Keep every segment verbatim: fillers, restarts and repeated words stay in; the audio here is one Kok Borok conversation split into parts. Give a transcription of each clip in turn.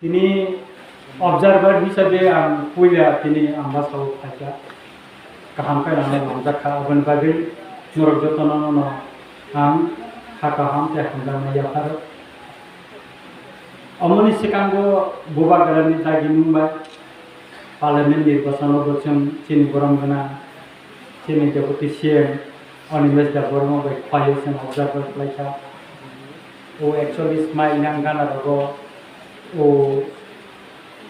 Tini observer hisabe ang puila tini Ambasao phaikha, kaham khe nangno lamjakha, aboni bagwi norok jotono no ang kha kaham tei hamjakma yapharo. Omoni swkango Bubagrani dagimung bai Parliament nirbachano bo chwng chini borom gwnang chini Deputy C M Animesh Debbarma bai khlaio chwng observer khlaikha. O ekchollis mile nang gana rogo o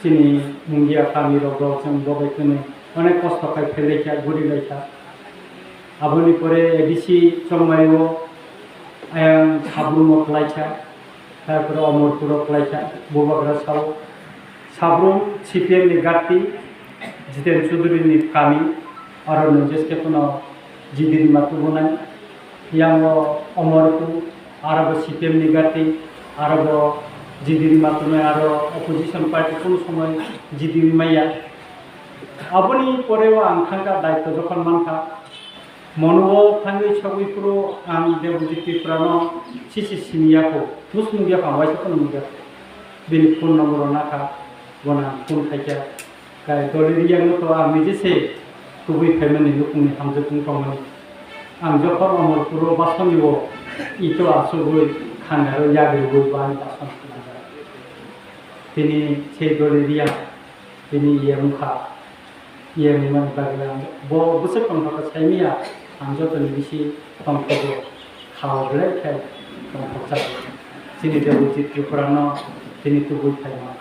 chini Mungia kami rogo chwng bo bai kwnwi onek kosto khai phelaikha, gurilaikha. Aboni pore A D C Chongmaio ayang Sabrumo khlaikha. Tarpore Omorpuro khlaikha, Bubagra sao. Sabrum C P M ni gatti, Jiten Chaudhary ni kami, aro nungjes khe phano Jidiri ma tubunai. Yango Omorpur, aro bo C P M ni gatti, aro bo Jidiri ma tubunai, aro opposition party kunu somoi Jidiri maya. Aboni poreo ang thangkha daityo jokhon mankha. Monuo thangwi sogwi phuru ang Debojit Tripurano sisi siniya kho, nus nungya kho, ang waisa phano nungya kho. Bini phone number rok nakha, bono ang phone khaikha. Kai doli riyangno to ang nije se tubui phaimani nukungni hamjwkung tongmani. Ang jokhon Omorpuro basonio ito asugwi khangarwi yagriwi bo ani bason khlaijak. Tini se doli riyang, tini ye wngkha. Iyani mani bagwi ang bo bwswk tongthok khe saimanya, ang jotoni bisi tongthogo, khao belai khe tongthokjak. Chini Debojit Tripurano tini tubui phaima.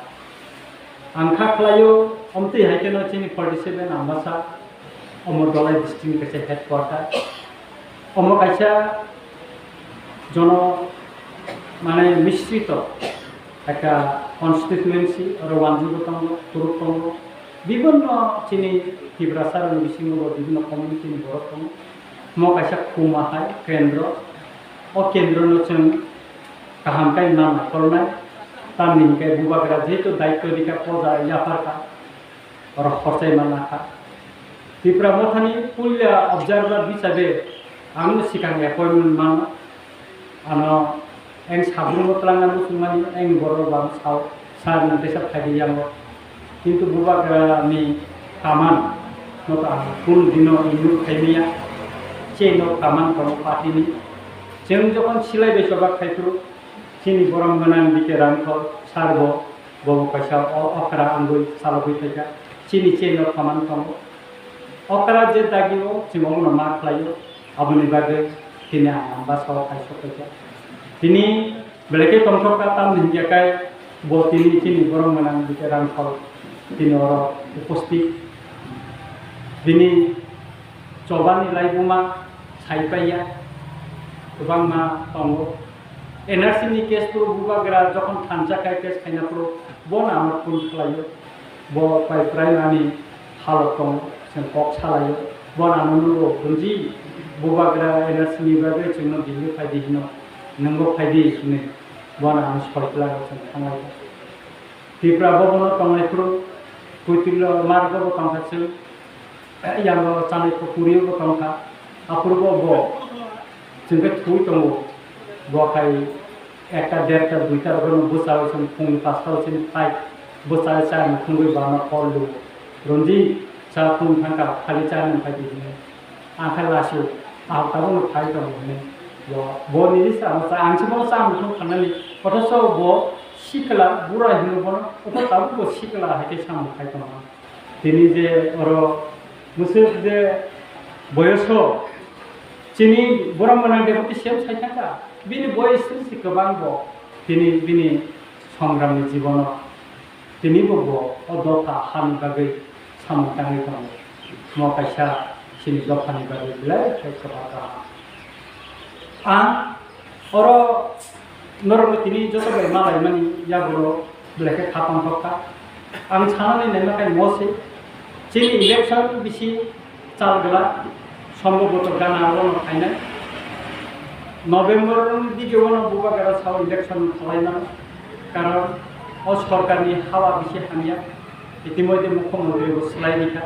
Ang kha khlaio, omtwi hai kheno chini forty seven Ambasa, omo Dholai district ni kaisa headquarter. Omo kaisa jono mane misrito ekta constituency, oro wanjwi bo tongo, kuruk tongo, bibinno chini Tiprasa rokni bisingo bo bibinno community ni borok tongo. Omo kaisa khuma hai kendro, o kendro no chwng kaham khe nang naikolnai, tamni hinkhe Bubagra jehetu daityo rikha, poja yapharkha, oro khorchai manna kha. Tipra Mothani puila observer hisabe ang sikang appointment mano. Ano ang Sabrumo twlangna muchungmani ang borok bang sao, sir nang tesa phaidi yango. Kintu Bubagrani kaman no to ang kun dino ignore khaimaya. Cheno kaman kono party ni. Chwng jokhon silai bai chobak khai phuru, chini borom gwnang B K Ramkhol sir bo Bo kaisa o-, okra wngwi chalogwi phaikha. Chini chain o phaman tongo. Okra je dagi o chwng obono ma khlaio. Aboni bagwi tini ang Ambasa o khai sok phaikha. Tini belai khe tongthok kha, tamni hinkhe kai bo tini chini borom gwnang B K Ramkhol tini oro uposthit. Bini chobani laibuma sai paiya, kwbangma tongo. N R C ni case phuru Bubagra jokhon thansa khai case khaina phuru bono ano phone khlaio. Bo pai prai nani halok tong, chwng kok salaio. Bono ano nugo, "Bunji, Bubagra N R C ni bagwi chwngno Delhi phaidi hino, nwngbo phaidi," hinwi bono ano soi kwlago chwng thanglai. Tipra bo bono tongnai phuru, Kuitwilo margo bo tongkha chwng, yango chanai pukuri bo tongkha, aphuru bo bo chwng khe thwi tongo, bo khai ekta, derta, duita rogono bwchawi chwng phungni pasta o chini phai, bwchawi chayani phungwi bana call lu, "Ronji, cha phung thangkha, khali cha nung phai di," hinwi. Ang khe lasio, ang tabukno phai tongo hinwi bo, bo nini sa, ang se bono cha muthung khanani, othocho bo sikla bura hinwi bono, otho tabuk bo sikla hai khe samung khai tongo. Tini je oro mwswk je boyoso chini borom gwnang Deputy C M sai thangkha, bini boyos se kwbang bo, tini bini songramni jibono. Tini bo bo o dopha hani bagwi samung tangwi tongo. Mo kaisa chini dophani bagwi belai khe kwbangma. Ang oro norokno tini joto bai malaimani yagulo belai khe kha tongthok kha. Ang sanani naima khe mo se chini election bisi Chalgla, sombhoboto gana aro no phainai. November ni dige wano Bubagra sao election khlaimano, karon o sorkarni hawa bisi hamya, itimodhye mukhyamantri bo swlai rikha.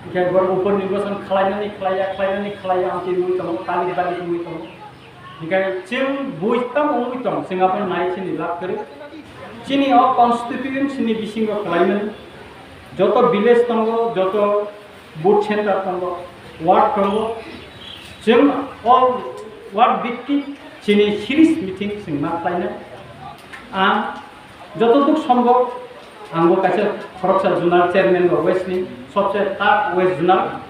Hingke bor upor nirbason khlainani khlaiya, khlainani khlaiya, ang twi mui tongo, talik balik mui tongo. Hingke chwng bui tamo wngwi tong, chwng abo nai chini lab kwrwi. Chini o constituency ni bisingo khlaimani joto village tongo, joto booth center tongo, ward tongo, chwng o ward bhitti chini series meeting chwng ma khlainai. Ang joto duk sombok, ang bo kaisa khoroksa zonal chairman bo west ni, sobse top west zonal.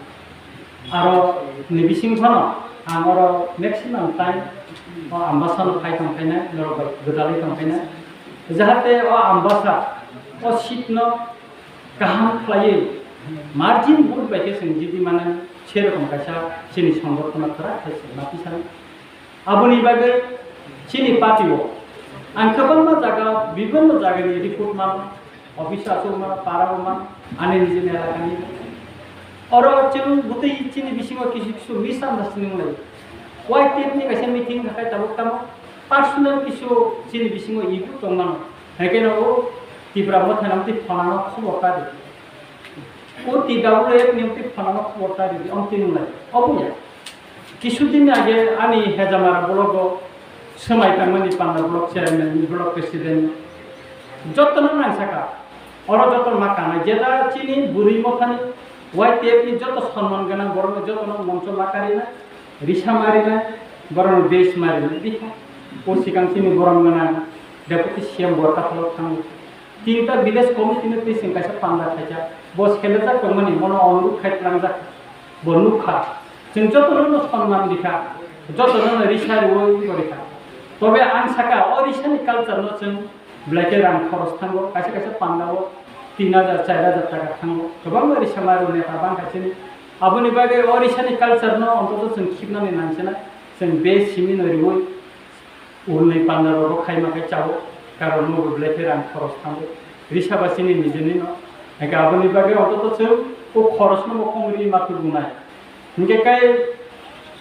Aro ni bising phano ang oro maximum time o Ambasa no phai tong khaina, norok bai gwdalwi tong khaina. Jahate o Ambasa o seat no kaham khlaiwi margin vote bai khe chwng jiti manani, serokom kaisa chini songgothon no kwrak khe chwng ma tisani. Aboni bagwi chini party o ang kwbangma jaga, bibinno jagani report mano, office o achuk mano, para o mano, ani nijini elakani. Oro chwng bwtwi chini bisingo kisu kisu misunderstanding lai. Y T F ni kaisa meeting khakai tabuk tamo personal kisu chini bisingo ego tong mano. Haikhe no o Tipra Motha ni amtwi phonano khobor ta di. O T W F ni amtwi phonano khobor ta di, amtwi nung lai. Obo ya. Kisudin age ani Hejamara blogo swmai tangmani panda block chairman, block president, jotono nangsaka. Oro joto ma kanai, jeta chini bwrwi mothani Y T F ni joto sonman gwnang borokno jotono moncho ma karina, risa marina, borokno base marina, bikha. O sikang chini borom gwnang Deputy C M Borkathalo thango. Tinta village committee no twi chwng kaisa panda khaijak. Bo selejak tongmani, bono onurok khai tlangjak. Bo nukha. Chwng jotono no sonman rikha. Jotono no risa rwui wngwi rikha. Tobe ang saka, o risani culture no chwng belai khe rang khoros thango. Kaisa kaisa panda o tin hajar, char hajar taka thango. Kwbangma risa ma rwnai ta bang kha chini. Aboni bagwi o risani culture no ontoto chwng khibnani nangsinai. Chwng be simi no rwui Ulni panda rok khai ma khai chao, karon nogo belai khe rang khoros thango. Risa ba chini nijini no. Hingke aboni bagwi ontoto chwng o khoros no bo kongri ma tubu nai. Hingke kai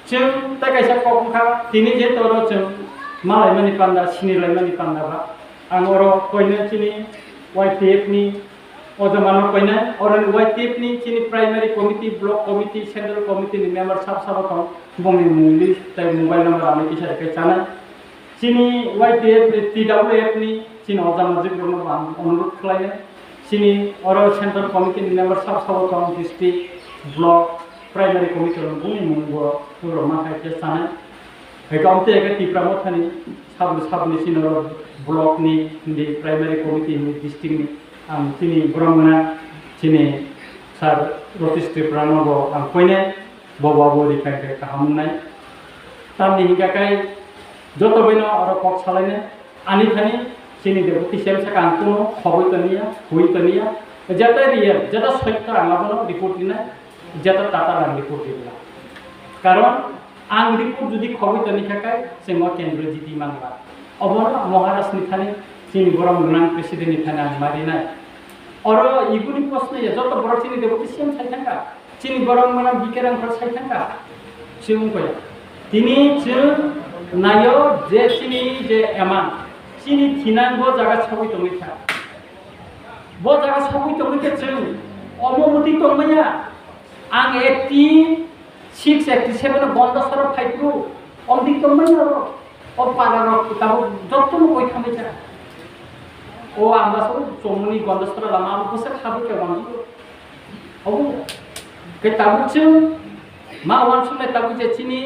chwng tai kaisa kok wngkha, tini je toro chwng malai mani panda, sini lai mani panda ba. Ang oro koino chini Y T F ni O jama no koinai, oro ni Y T F ni chini primary committee, block committee, central committee ni member sab sabo tong, bongni mung list tai mobile number ani kisa rekhai chanai. Chini Y T F ni, T W F ni chini o jama jik rok no ang onurod khlainai. Chini oro central committee ni member sab sabo tong, district, block, primary committee rok bongni mung bo rok ma khai khe chanai. Eka omte eka Tipra Mothani sabni sabni chini oro block ni, hindi primary committee, hindi district ni, ang chini borom gwnang chini sir Rotish Tripura no bo ang koine bo bo bo rikha khe kaham wngnai. Tamni hingka kai joto baino oro kok salainai. Ani thani chini deputy C M saka ang kuno khoboi toniya, hui toniya. Jeta real, jeta soitto ang abono report rinai, jeta tata ang report rinai. Karon ang report jodi khoboi toni kha kai, chwng o kendro jiti manla. Obono Maharaj ni thani chini borom gwnang president ni thani ang marinai. Oro iguni post no ya, joto borok chini deputy C M sai thangka. Chini borok mano bikhe rang kha sai thangka. Chwng koi. Tini chwng nayo je chini je eman. Chini thinang bo jaga sogwi tongwi kha. Bo jaga sogwi tongwi khe chwng omo muti tongmaya. Ang eighty six, eighty seven o Gonda soro phai phuru. Omdi tongmaya oro. O para rok tabuk jotto no koi thamwi kha. O ang baso chomoni Gonda soro lama abo bwswk habwi khe wangwi. Obo khe tabuk chwng ma uansuknai tabuk je chini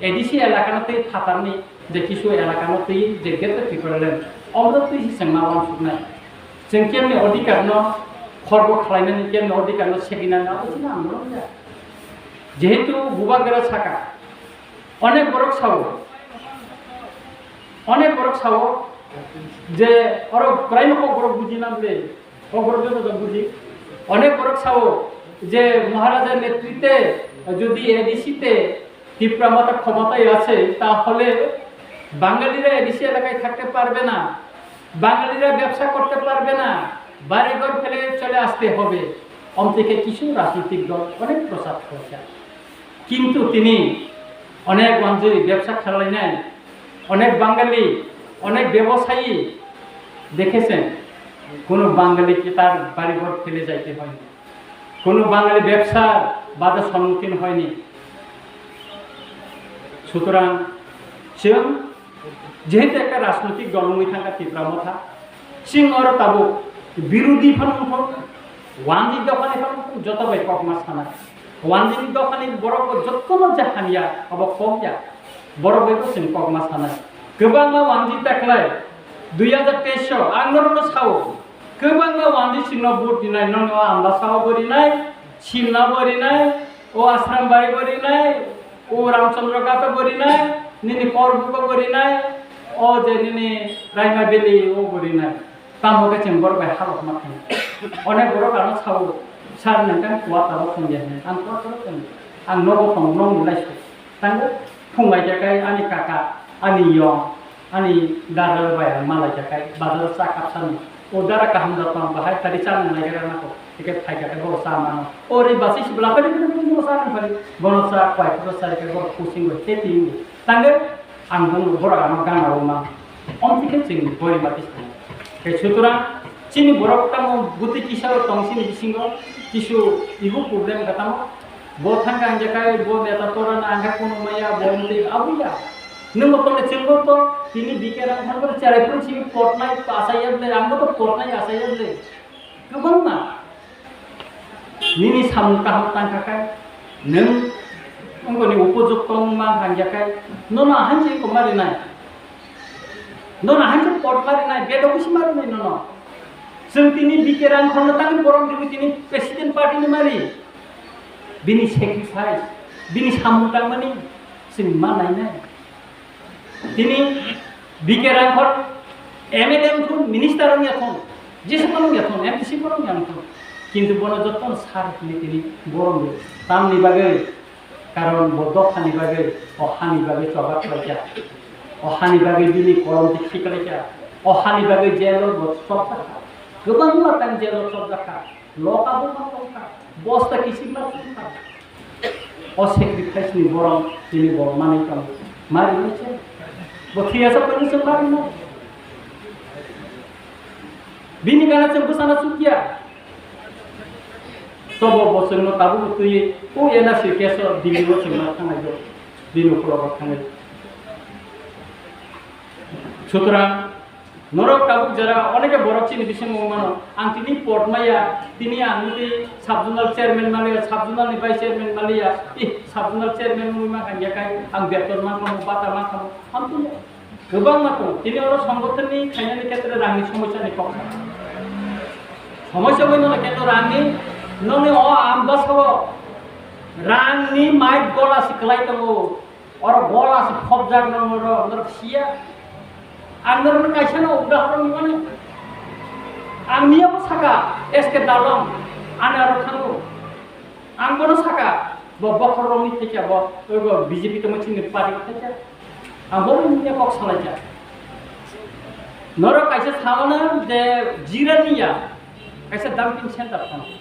A D C elakano twi phatarni je kisu elakano twi je Greater Tipraland, omo twi se chwng ma uansuknai. Chwng kemni odhikarno khorbo khlainani, kemni odhikarno seginani abo chini andolon ya. Jehetu bubagra saka, onek borok sao, onek borok sao je oro kwraino kok borok bujina bwle. O borok joto jok buji. Onek borok sao je মহারাজার নেতৃত্বে যদি এডিসিতে তিপ্রা মথা ক্ষমতায় আসে, তাহলে বাঙালিরা এডিসি এলাকায় থাকতে পারবে না, বাঙালিরা ব্যবসা করতে পারবে না, বাড়িঘর ফেলে চলে আসতে হবে। অন্তিকে কিছু রাজনৈতিক দল অনেক প্রচার করেছে। কিন্তু তিনি অনেক অঞ্চলে ব্যবসা চালায় নাই, অনেক বাঙালি, অনেক ব্যবসায়ী দেখেছেন, কোনো বাঙালিকে তার বাড়িঘর ফেলে যাইতে হয়নি, কোনো বাঙালি ব্যবসার বাধা সম্মুখীন হয়নি। সুতরাং, যেহেতু একটা রাজনৈতিক দল হয়ে থাকা তিপ্রা মথা, Chwng oro tabuk birodi phano wngthok, wanjwi dophani phano wngthok, joto bai kokma sanai. Wanjwini dophani borok bo jotono je hamya, abo kok ya. Borok bai bo chwng kokma sanai. Kwbangma wanjwi taklai, dui hajar teis o ang norokno sao. Kwbangma wanjwi chwngno vote rinai, nono Ambasao bo rinai, Simla bo rinai, o Ashram Bari bo rinai, o Ramchandra Ghat bo rinai, nini Korbuko bo rinai, o je nini Raima Valley o bo rinai. Tamo khe chwng borok bai halok ma thang. Onek borok ano sao, "Sir, nang kang kuwa taro thang ya hwnwi." Ang kuwa taro thang. Ang nogo thang, nong ni lai su. Tango, phung lai khe kai ani kaka, ani yong, ani dara bai ang ma lai khe kai bazar cha kap sani. O dara kaham da tong bahai tari cha nang lai khe rana ko. Eke phai khe kai bo cha mano. O ri basi si bla phai phai phai bo cha nang phai. Bono cha kwai ko cha khe bo kusing bo te ting. Tango, ang bung borok ano gana o ma. Om thike chwng bori ma tisani. Khe sutorang chini borok tamo buti kisa o tong sini bisingo kisu ibu problem ka tamo. Bo thangka ang jekai bo neta tora na angka kuno maya bo mti abuya. Nung bo tole chwng bo to tini bike rang thang bo cherai phun sini potnai asai ya ble, ang bo to potnai asai ya ble. Kwbangma nini samung kaham tangkha kai, nwng wngkoni upojukto wngma hangya kai, nono ahanchi ko marinai, nono ahanchi pot marinai, bedo kusi marinai nono. Chwng tini bike rang khorno tangwi borok riwi tini president party ni mari, bini sacrifice, bini samung tangmani chwng ma nainai. Tini bike rang khor M L A wngthun, minister wngya thun, jesa phano wngya thun, M D C phano wngya thun. Kintu bono jotono sar hwnwi tini borom di. Tamni bagwi, karon bo dophani bagwi, o hani bagwi choba khlaikha. O hani bagwi bini kolom tikhi khlaikha. O hani bagwi jail o bo chopjakha. Kwbangma tang jail o chopjakha. Loka bo ma tongkha, bosta kichik ma tongkha. O sacrifice ni borok tini bo manwi tong, mari ni se. Bo thiyasa pani se mari no. Bini gana se bwsana sukya. Tobo bo chwngno tabuk twi o N R C case o Delhi o chwngno thangnai do. Bini ukologo thangnai. Sutrang Norok tabuk jora oneke borok chini bisingo wngmano. Ang tini pot maya, tini ang tei sub-zonal chairman maliya, sub-zonal ni vice chairman maliya, ih, sub-zonal chairman wngwi mankha yakai, ang beton mankha, bata mankha, ang tini kwbangma tongo. Tini oro songgothon ni khainani khetre rangni somosya ni kok. Somosya bai nono kendo rangni, noni o ambasao rangni mait gola si kwlai tongo. Oro gola se phobjak nang oro, norok siya. Ang norokno kaisa no udahoron ni mani. Ang niya bo saka, S K Dalong, ani aro thango. Ang bono saka, bo bokhorok ni thekya bo, bo B J P tongma chini party thekya. Ang bono niya kok salaija. Norok kaisa sawana je jira niya, kaisa dumping center thango.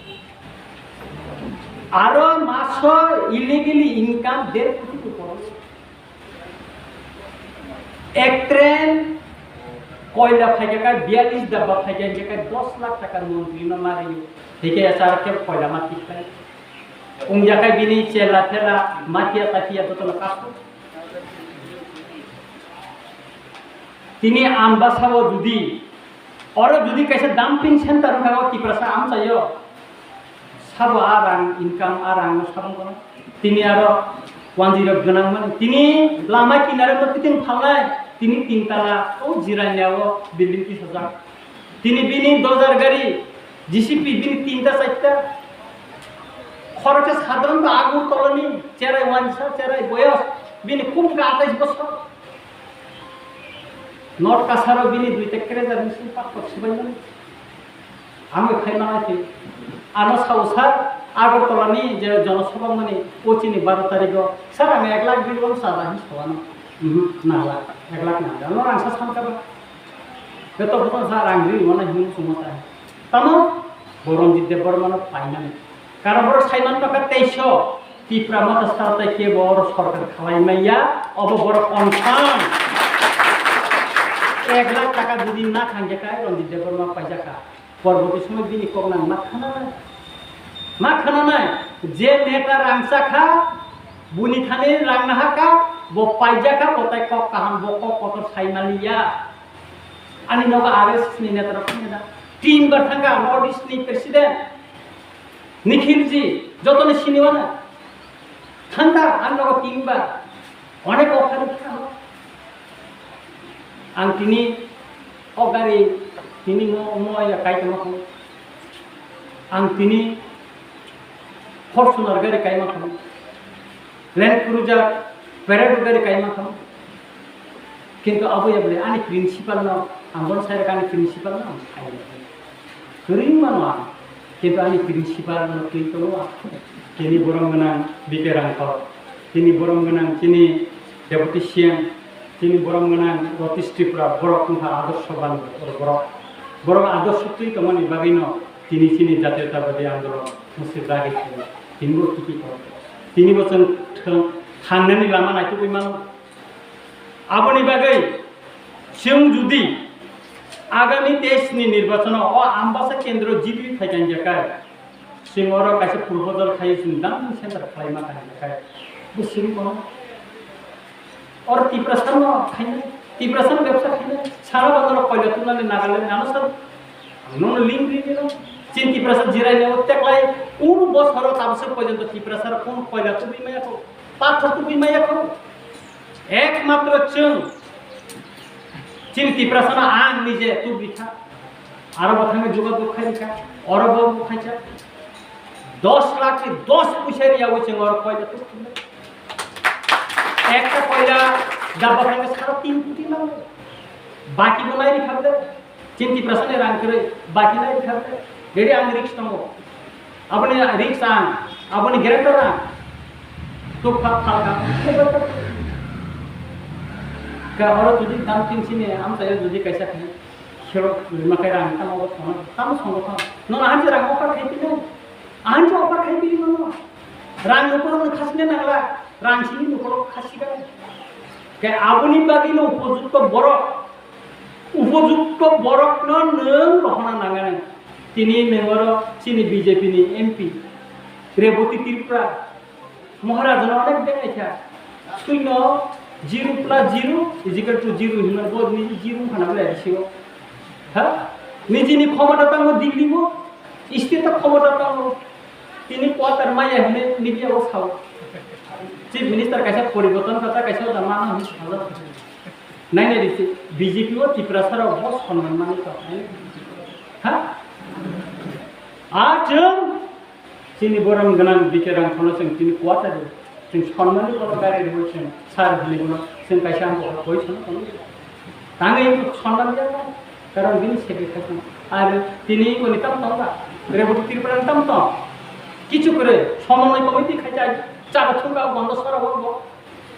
Aro maso illegally income der koti upor. Ek train koila phaikha kha, biyalish dabba phaikha, hingkhe kha dos lakh taka montri no mari. Hingkhe S R K koila ma tikhlai. Wngya kha bini chela phela, mafia tafia jotono kasu. Tini Ambasao judi, oro judi kaisa dumping center wngkha o Tiprasa amchaio, sabo a rang income, a rang no sabung kono. Tini aro wanjwi rok gwnang mani. Tini lama kinaro no kiting phalnai, tini tin tala o Jirania o building tisajak. Tini bini dojar gari, J C B bini tinta charta. Khoroksa sadharon ba Agartala ni cherai wansa, cherai boyos, bini kum ka atais bosor. North Cachar o bini duita crusher machine paktok sibai mani. Ang bai phai manai khe. Ano sao sir, Agartala ni je jonosabha mani o chini baro tarikh o. Sir, ang ek lakh rwi wng sa da hin sao ano. Mhm, na la, ek lakh na da. Ano rang sa san ka ba. Beto beto sa rang rwi wng na hin sumo ta. Tamo, bo Ranjit Debbarma no painani. Karon borok saiman maka teisho, Tipra Motha sal tai kebo oro sorkar khalai maya, obo borok confirm. Ek lakh taka jodi na thangjakha, Ranjit Debbarma paijakha. Porborti somoy bini kok nang ma khananai. Ma khananai, je neta rangchakha, buni thani rang nahakha, bo paijakha, bo tai kok kaham, bo kok kotor sai maliya. Ani nogo R S S ni neta rok thangya da. Tin bar thangkha North East ni president Nikhil ji, joto ni sini wana. Thangkha ani nogo tin bar. Onek offer kha. Ang tini o gari tini mo, mo ya kai tongma kho. Ang tini Fortuner gari kaima kho. Land Cruiser, Prado gari kaima kho. Kintu abo ya bole ani principal no, ang bon sai ani principal no, ang sai. Kwrwi mano ang. Kintu ani principal no twi tongo ang. Tini borom gwnang B K Rangthor. Tini borom gwnang tini Deputy C M. Tini borom gwnang Ratish Tripura. Borok wngkha adorshoban borok. Borok adorsho twi tongmani bagwino tini chini jatiyotabadi andolon mwswk dagi khlaio. Tini bo kiki kok. Tini bo chwng thang-, thangnani lama naitugwi mano. Aboni bagwi chwng judi agami teis ni nirbachano o Ambasa kendro jitwi phai kanja khe, chwng oro kaisa proposal khai chwng dam center khlaima kanja khe, bo chwng kono or Tiprasa no khainai, Tiprasa no bebsa khainai, sara bandar koila tunani Nagaland ano sar nono link ri dino, chin Tiprasa jirai no teklai, unu bosoro tabse porjonto Tiprasa ro kono koila tubui maya ko. Pathor tubui maya kho. Ekmatro chwng chini Tiprasano ang nije tubui kha. Aro bo thangwi jogajog khai kha. Oro bo bo khaisa dos lakh ni dos puisa riyawi chwng oro koila tubui. Ekta koila daba thangwi sara tin koti nango. Baki bo nai ri kha bwle. Chini Tiprasani rang kwrwi, baki nai rwkha bwle. Ready ang risk tongo. Aboni risk ang, aboni guarantor ang. Tuk phak phak ang. Ka oro jodi dam tin sini amchaio jodi kaisa khai, khero lima khai rang tamo bo thangna, tamo songo thang. Nono hanse rang offer khai tino. Hanse offer khai tino nono. Rang nukuro khasine nangla, rang sini nukuro khasi bai. Ke aboni bagwi no upojukto borok. Upojukto borokno nwng rohorna nangnai. Tini nwng oro chini B J P ni M P Reboti Tripura Maharajano onek beng kha. Suino zero plus zero is equal to zero hinmani bo niji zero wngkha na bwle bisingo. Ha? Nijini khomota tongo Delhi o, state o khomota tongo. Tini quarter maya hinwi media o sao. Chief Minister kaisa poriborton kata kaisa da mana hinwi sajak. Nainai di si, B J P o Tiprasa rok bo sonman mani tong. Ha? A chwng chini borom gwnang B K Rangkhorno chwng tini kuata di. Chwng sonmani bono gari rwi chwng sar hwnwi bono chwng kaisa ang bohor koi sono tong. Tangwi sonman ya no. Karon bini sacrifice no. Ar tini koni tam tong ba. Reboti Tripura tam tong. Kichu kore somonoi committee khai chai chaba thungka bondo sora bo.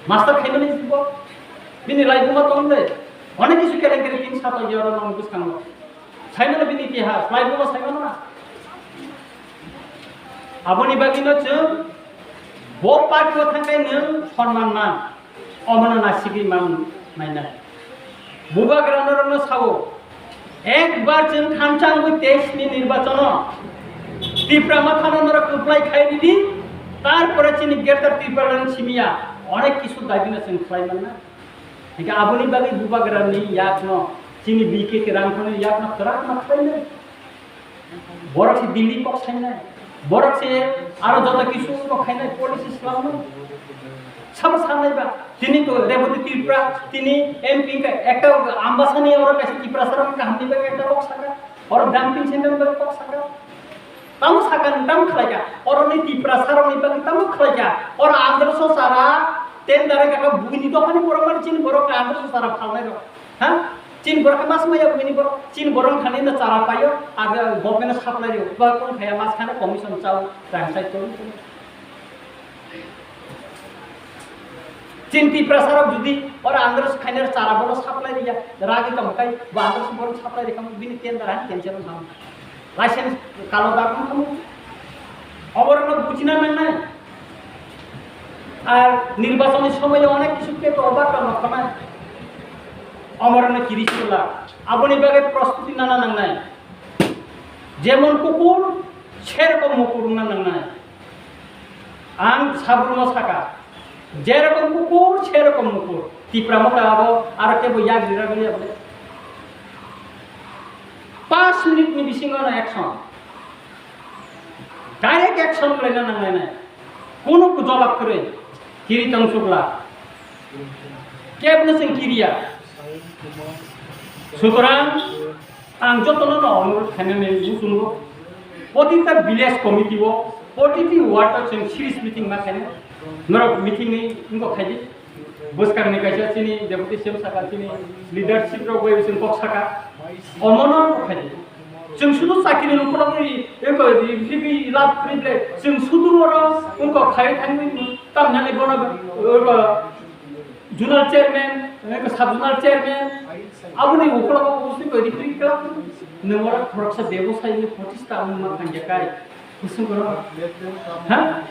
Master khaimani bo bini laibuma tong de. Onek kisu keleng keleng tin sato yoro nong bwskango. Saimano bini itihas, laibuma saimano na. Aboni bagwi no chwng bo party o thangkai nwng sonman man. Omono nasigwi man nainai. Bubagra norokno sao, ekbar chwng thansa wngwi teis ni nirbachano Tipra Mothano norok kwplai khai ridi, tarpore chini Greater Tipraland simiya onek kisu dabino chwng khlai manna. Hinkhe aboni bagwi Bubagrani yakno, chini B K Rangkhorni yakno kwrak ma khlainai. Borok se Delhi kok sainai. Borok se aro joto kisu kok khainai policy slamnai. Sabo sanai ba. Tini to Reboti Tripura, tini M P ka ekta Ambasani oro kaisa Tiprasa rok kaham ni bagwi ekta kok saka. Oro dumping center ni bagwi kok saka. Tamo saka ni tamo khlaika. Oro ni Tiprasa rok ni bagwi tamo khlaika. Oro andro so sara tender ka bugini dophani borok mani chini borok ka andro so sara phalnai rok. Ha? Chin borok mas maya bini borok, chin borok thani na chara payo, aga government supply rio, ba kon khaya mas khana commission chao, rang sai to. Chin Tiprasa rok judi ora andros khainer chara bono supply riya, ragi tong kai, ba andros borok supply rikam bini tender han cancel ham. License kalo dagong tamo. Oborokno bujina nangnai. Ar nirbachoni somoyo onek kisu peto obar tong roknai. Oborokno kiri sula. Aboni bagwi prostuti nana nangnai. Jemon kukur, serokom mukur wngna nangnai. Ang sabrumno saka, jerokom kukur, serokom mukur. Tipra Motha abo aro kebo yak rira guli abo. minute ni bisingo no action. Direct action laina nanglainai. Kono jobab kwrwi. Kiri tong chukla. Kebno chwng kiriya. Sutorang ang jotono no onurodh khainani muchungo. Protita village committee o, protiti ward o chwng series meeting ma khainai. Norok meeting ni wngkok khaidi. Bwskangni kaisa chini deputy C M saka, chini leadership rok bai chwng kok saka. Omono khai. Chwng sudu chakiri rok kono ri, eko ri, ri, ri, lab ri ble. Chwng sudu oro wngkok khai thangwi tamnani bono, eko zonal chairman, eko sub zonal chairman. Aboni ukologo usi ko ri, ri, kla. Nwng oro khoroksa bebosai ni protista wngma kanja kai. Kusung kono. Ha?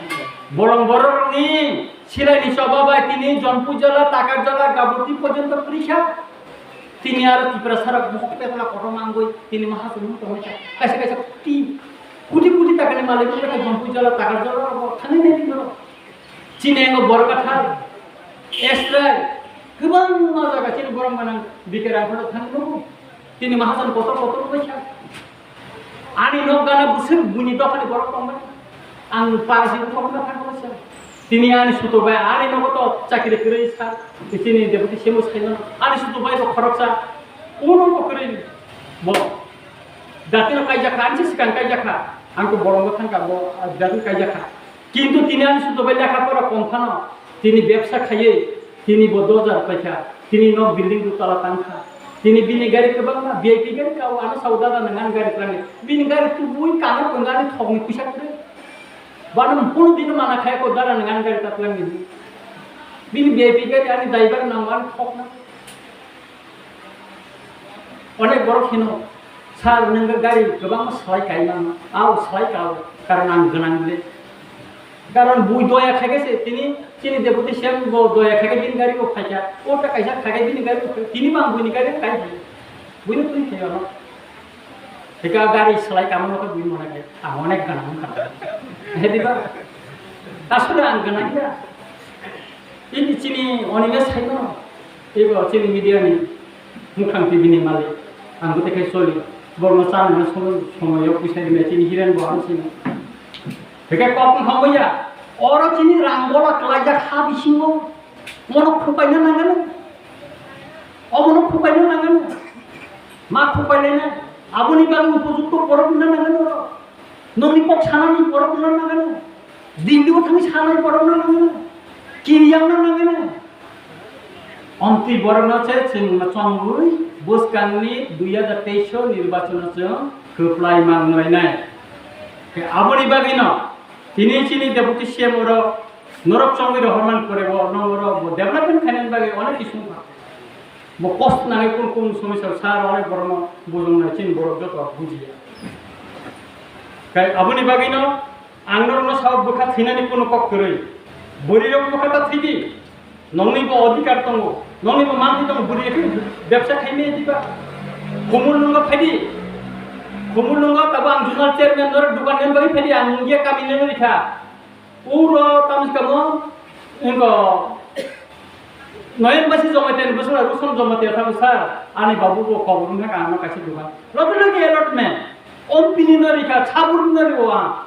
Bolong borok ni silai ni choba bai tini Jompui jala, Takar jala, Gaboti porjonto pori kha. Tini aro Tripura sara bohok petla kotor mangoi tini maha sunu tongoi kha. Kaisa kaisa kuti, kuti kuti takani malik wngkha Jompui jala, Takar jala rok thani nai tini rok. Chini engo borok kathar. Esrai. Kwbangma jaga chini borok manang bikar ang kotor thani nugo. Tini mahajon kotor kotor wngkha. Ani nok gana bwswk buini dophani borok tongmani. Ang parasi bwkha bwkha thangkha. Tini ani suto bai ani nogo to chakiri kwrwi sa. Tini deputy C M o saimano. Ani suto bai bo khoroksa. Uno bo kwrwi. Bo. Datino kaijakha, ani se swkang kaijakha. Ang to bolongo thangkha, bo datino kaijakha. Kintu tini ani sudo bai lekha pora kom phano, tini bebsa khaiwi, tini bo dos hajar paikha, tini nok building dui tala tangkha, tini bini gari kwbangma V I P gari kao, ano sao dada nwng ani gari twlangni, bini gari tubui kano kwngani thokni puisa kwrwi, bano kunu dino mana khaya ko dada nwng ani gari ta twlangni, bini V I P gari ani driver nango ani thokna. Onek borok hino, "Sir, nwng gari kwbangma salai kai mano." "Ao, salai kao, karon ang gwnang le." Karon bui doya khaikhe se tini chini deputy C M bo doya khaikhe bini gari bo phaikha. O ta kaisa khaikhe bini gari bo phaikha. Tini bo ang buini gari kai phai. Buino twi phai ono. Thika gari salai kamo no bui mona khe ang onek gwnang wngkha. He diba? Asole ang gwnang ya. Ini chini onime saimano, ibo chini media ni mukhang T V ni malik, ang bwtwi khai soli, borno chana na solo somoyo puisa rimai chini hiren bo ang sini. Hwnkhe kok wng hamya, oro chini rang bola klaijak ha bisingo, mono khupaina nangano, omono khupaina nangano, ma khupailai na, aboni bagwi upojukto borok wngna nangano oro. Nokni kok sanani borok wngna nangano. Dindi o thangwi sanai borok wngna nangano. Kiri wngna nangano. Omtwi borok no se chwng chongwi bwskangni dui hajar teis o nirbachon o chwng kwplai ma wnglainai. Khe aboni bagwi no tini chini deputy C M oro norok chongwi rohorman pore bo no oro bo development khainani bagwi onek kisi wngkha. Bo kosto nangwi kun kun somosya sa rwnai borokno bujong nai chini borok joto bujiya. Kai aboni bagwino ang norokno sao bwkha thwinani kuno kok kwrwi. Bwrwi rok bwkha ta thwidi. Nongni bo adhikar tongo. Nongni bo manthai tongo. Bwrwi rok bebsa khaimaya diba? Khumul nungo phaidi. Khumul nungo tabo ang zonal chairman norok dukan nani bagwi phaidi ang nungya kami nani rikha. Uro tamskamo, wngko, Noyon Basi Jamatia ni bwswra Ruson Jamatia thangwi sa, ani babu bo kobor wngkha, ano kaisa dugan. Logi logi allotment, Ompini no rikha, Sabur no rio ang.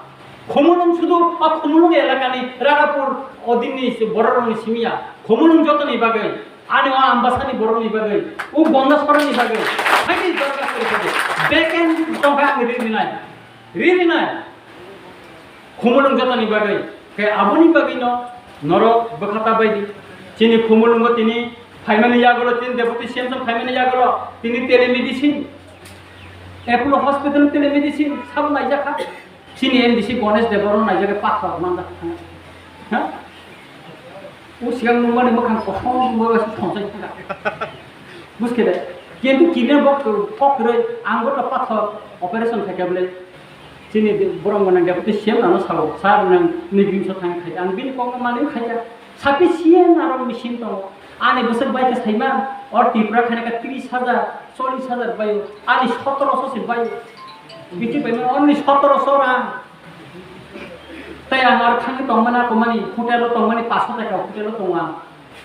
Khumulwng sudu, a Khumulwng elakani Radhapur odinni bororokni simiya. Khumulwng jotoni bagwi, ani o Ambasani borokni bagwi, o Gondasarani bagwi, haini dorkar kori kori. Back end tongkha ang ri rinai. Ri rinai. Khumulwng jotoni bagwi. Khe aboni bagwino norok bwkhata baidi. Chini Khumulwngo tini phaimani yagulo, tini Deputy C M song phaimani yagulo, tini telemedicine. Apollo Hospital telemedicine sabo naijakha. Chini M D C Ganesh Debbarma naijak pathor manjak. Ha? O sigang nungmani mwkhang kosom nungmani thomsai thangkha. Buskhe de. Kintu kidney bok kok kwrwi ang gotla pathor operation khaikha bwle. Chini borok gwnang deputy C M ano sao, "Sir, nwng nini bimso thang khaikha." Ang bini kokno manwi khaikha. Sufficient aro machine tongo. Ani bwswk bai khe saiman, o Tripura khaina kha tris hajar, chollis hajar baio. Ani sotoroso se baio. Bithi bai mano, only sotoroso rang. Tei ang aro thangwi tongmani, ako mani hotel o tongmani, paso taka hotel o tongo ang.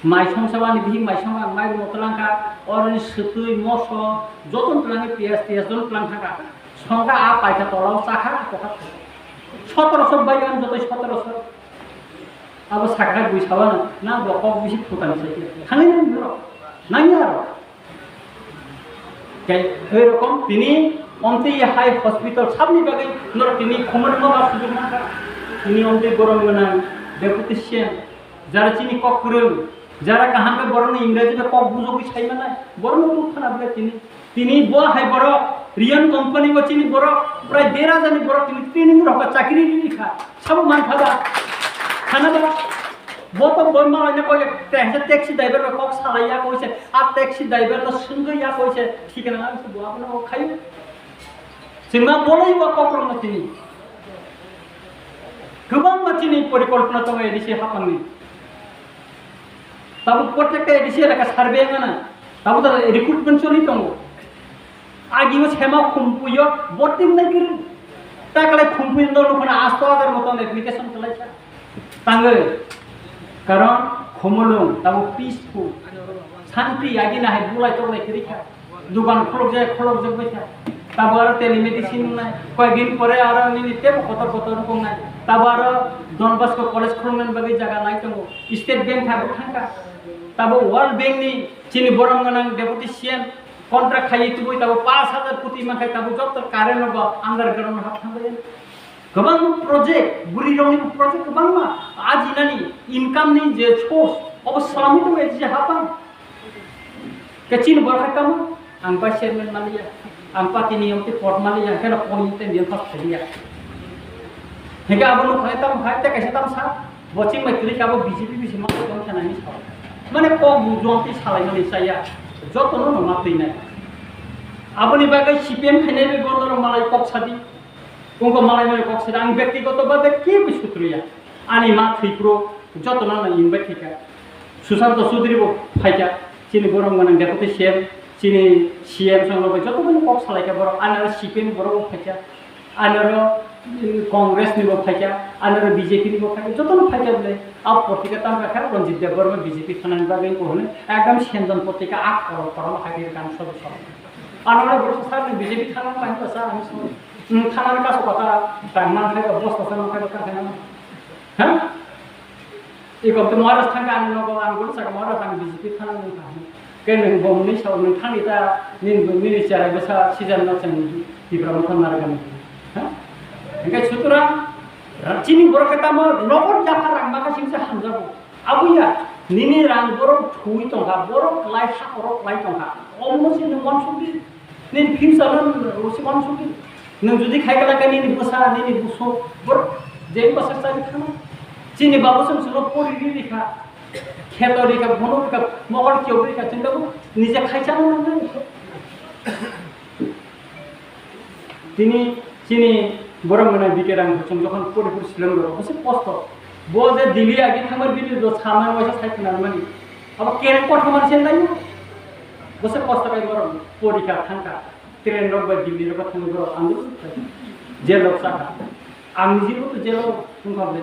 Mai songsa ani bihik mai song ang mai rwno twlang kha, oroni swtwi, moso, jotono twlangwi piyaj tiyaj jotono twlang thang kha. Songkha a paikha tolao chakha a kokha thai. Sotoroso bai ang jotoi sotoroso. Abo sakha bui sabano na bo kok bisi phutan sai. Thangwi nang bro. Nang ya ro. Kai oi rokom tini omtwi hai hospital sabni bagwi nor tini khumani ma ba sujung nangkha. Tini omtwi borom gwnang deputy C M. Jara chini kok kwrwng, jara kaham khe borokno Ingreji bai kok bujogwi sai manai, borokno tubthana bwle tini. Tini bo hai borok Riyan company o chini borok prai der hajar ni borok tini training rok chakri ri kha. Sabo man kha ba? Khana ba? Bo to bo malai ne koi te taxi driver bai kok salai ya koi se, a taxi driver no swngwi ya koi se, thik na ang se bo abono khayu. Chwngma bolai wa kok rok no tini. Kwbangma chini porikolpona tongo A D C hapangni. Tabuk protekta A D C elaka survey wngna, tabuk da recruitment choli tongo. Agio sema khumpuyo voting nai kwrwi. Takalai khumpuyo no nukhana asto hajar moton application kalaisa. Tangwi. Karon khumulung tabuk peaceful. Santi agina hai bulai toklai kwrwi kha. Dukan khulukjak, khulukjak bai kha. Tabo aro telemedicine wngnai. Koyek din pore aro nini tebo kotor kotor wngkok nai. Tabo aro Don Bosco College khuluknani bagwi jaga nai tongo. State Bank thabo thangkha. Tabo World Bank ni chini borom gwnang deputy C M contract khaiwi tubui tabo pash hajar koti mankhai tabo joto current rogo underground hap thangbai. Kwbang project, bwrwi rokni project kwbangma ajinani income ni je source obo swlamwi tongo je hapang. Khe chini borok hai tamo, ang vice chairman maliya, ang party ni yong tei pot maliya, khe no pon tei miyang pas pheliya. Hingke abo nuk hai tamo hai tei kaisa tamo sa, bo ching bai kwrwi khe abo B J P bisi ma tong khe nai sa. Mane kok mu jom tei salai mani saya, joto no no ma twi nai. Aboni bagwi C P M khainai bai bondo rok malai kok sadi. Kungko malai mani kok sida ang bektigoto bhabe kebo sutruya. Ani ma thwipro jotono no invite khaikha. Susanto Chaudhary bo phaikha. Chini borom gwnang deputy C M, chini C M song loge joto mani kok salaikha borok. Ani aro C P M borok bo phaikha. Ani aro, mm, Congress ni bo phaikha. Ani aro B J P ni bo phaikha. Jotono phaikha bole. A potrika tam kha Ranjit Debbarma B J P thanani bagwi ko hone. Ekdom senjon potrika a koro koro ma khai kan sob sob. Ano na bro sa ni B J P thana ma ni sa ani so. Hmm, thana ka so kata tang man khai ka boss ka man khai ka thana. Ha? I ko to Maharaj thang ka ani no ko an ko sa Maharaj thang B J P thana ni ka. Ke nang bom ni sa nang thani ta ni ni chara basa season na chang ni Tipra mo thana ka ni. Ha? Engkai sutura chini borok ka tamo nokor japa rang ma ka sing sa hamjabo. Abuya, nini rang borok thui tongkha, borok klai ha borok klai tongkha. Omo se nung wansukdi, nini future no se wansukdi. Nung jodi khai kala khe nini bwsa, nini buso, borok je bwsa chari khana. Chini babu song sulo pori ri ri kha, kheto ri kha, bono ri kha, mokol kyo ri kha, chwng tabuk nije khai chana nang nang. Tini chini borok mwnai B K Rang chwng jokhon pori pori silong rok bose kosto. Bo je Delhi agi thangmani bini do samai waisa sai khna mani. Abo kereng kothomani sen dai. Bose kosto kai borok porikha thangkha. Train rok bai Delhi rok thangwi borok andolon khai. Jail rok sakha. Ang niji bo to jail rok thangkha ble.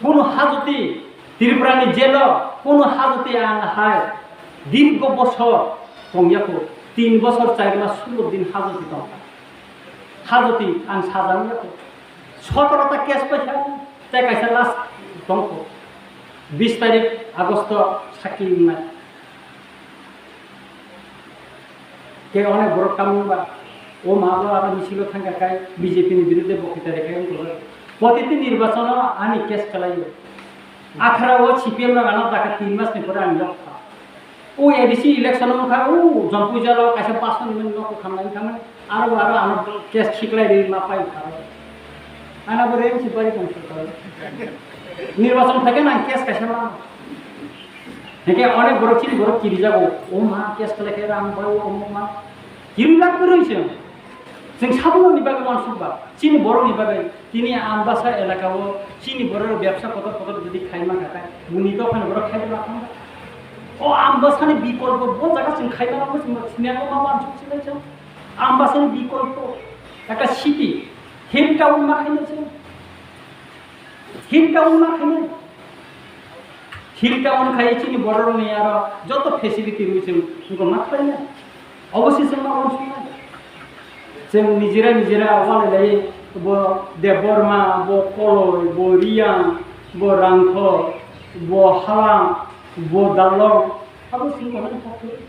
Kono hajoti Tripura ni jail o kono hajoti ang hai dirgo bosor tongya ko. Tin bosor char mas sulo din hajoti tongkha. Hajoti ang sajang ya ko. Sotoro ta case paisa tei kaisa last tongkho. Bis tarik Agosto sakhi wngnai. Ke onek borok tamung ba o ma bo aro misil o thangka kai B J P ni birudde bokhita rekhai wngkho. Protiti nirbachon o ani case kalaio. Athara o C P M rok ano dakha tin mas ni pore ang yok kha. O A D C election wngkha, o Jampuijalo kaisa bus ni nok khamlai wngkha, aro bo aro ano case khiklai ri ma pai kha. Ano bo rem si bari tong kha. Nirbachon phaikhe nang case kaisa ma. Hingke onek borok chini borok kirijago, o ma case khlai khe rang bai o ma. Kiri lak kwrwi se. Chwng saboni bagwi uansuk ba, chini borokni bagwi, tini Ambasa elaka o chini borok bebsa kotor kotor jodi khai mankha khe, buni dophani borok khai ma thangkha. O Ambasani bikolpo bo jaga chwng khai ma nangma chwng siniya ma uansuk sinai chwng. Ambasani bikolpo ekta city, hill town ma khainai chwng. Hill town ma khainai. Hill town khai chini borok ni aro joto facility rwi chwng wngkha ma khlainai. Obo se chwng ma uansuknai. Chwng nijera nijera walai lai, bo Debbarma, bo Koloi, bo Riyang, bo Rangkho, bo Halang, bo Dalong, abo chwng kono thok khe.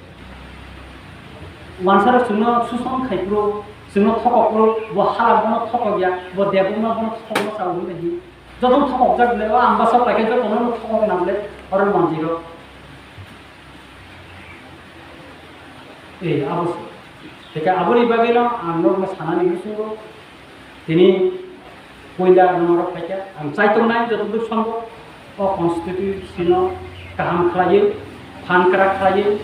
Wansarok chwngno suson khai phuru, chwngno thokok phuru, bo Halang bono thokok ya, bo Debbarma bono thokokno chao hwnwi hi. Jotono thokokjak le, o Ambasa pai khe jotono thokok nang le, oro manjiro. Ei, abo se. Tei khe aboni bagwino ang norokno sanani muchungo, tini puila norok phaikha, ang chaitongnai jotoduk sombo o constitution-no kaham khlaiwi, phan kwrak khlaiwi,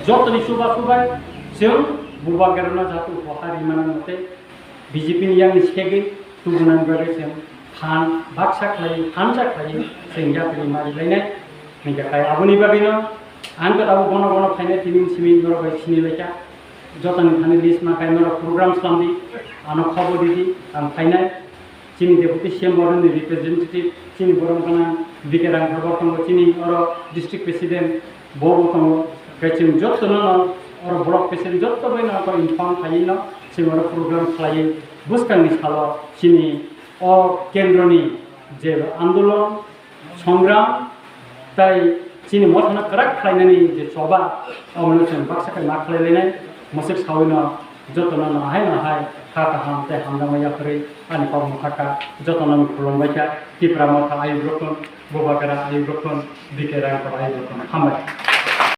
jotoni chuba chubai chwng Bubagrano jatu kothari mano mote B J P ni yang ni segwi tubunani bagwi chwng phan baksa khlaiwi, thansa khlaiwi chwng yapri mari lainai. Hingkhe khai aboni bagwino ang khe tabuk bono bono phainai tini simi norok bai sini laikha. Jotoni thani list ma khai norok program slam di, ano khobor di di, ang phainai. Chini deputy C M borok ni representative, chini borok gana B K Rangkhor bo tongo, chini oro district president bo bo tongo. Khe chwng jotono no oro block president joto bai no inform khlaiwi no chwng oro program khlaiwi bwskang ni salo chini o kendro ni je andolon, songram, tai chini mothano kwrak khlainani je choba, omono chwng baksa khe ma khlai lainai, mwswk saui no jotono no hai no hai kha kaham tei hamjakma yapharwi ani kok mwthakha, jotono no khulumbai kha, Tipra Motha ayuk rokon, Bubagra ayuk rokon, B K Rangkhor ayuk rokon, hambai.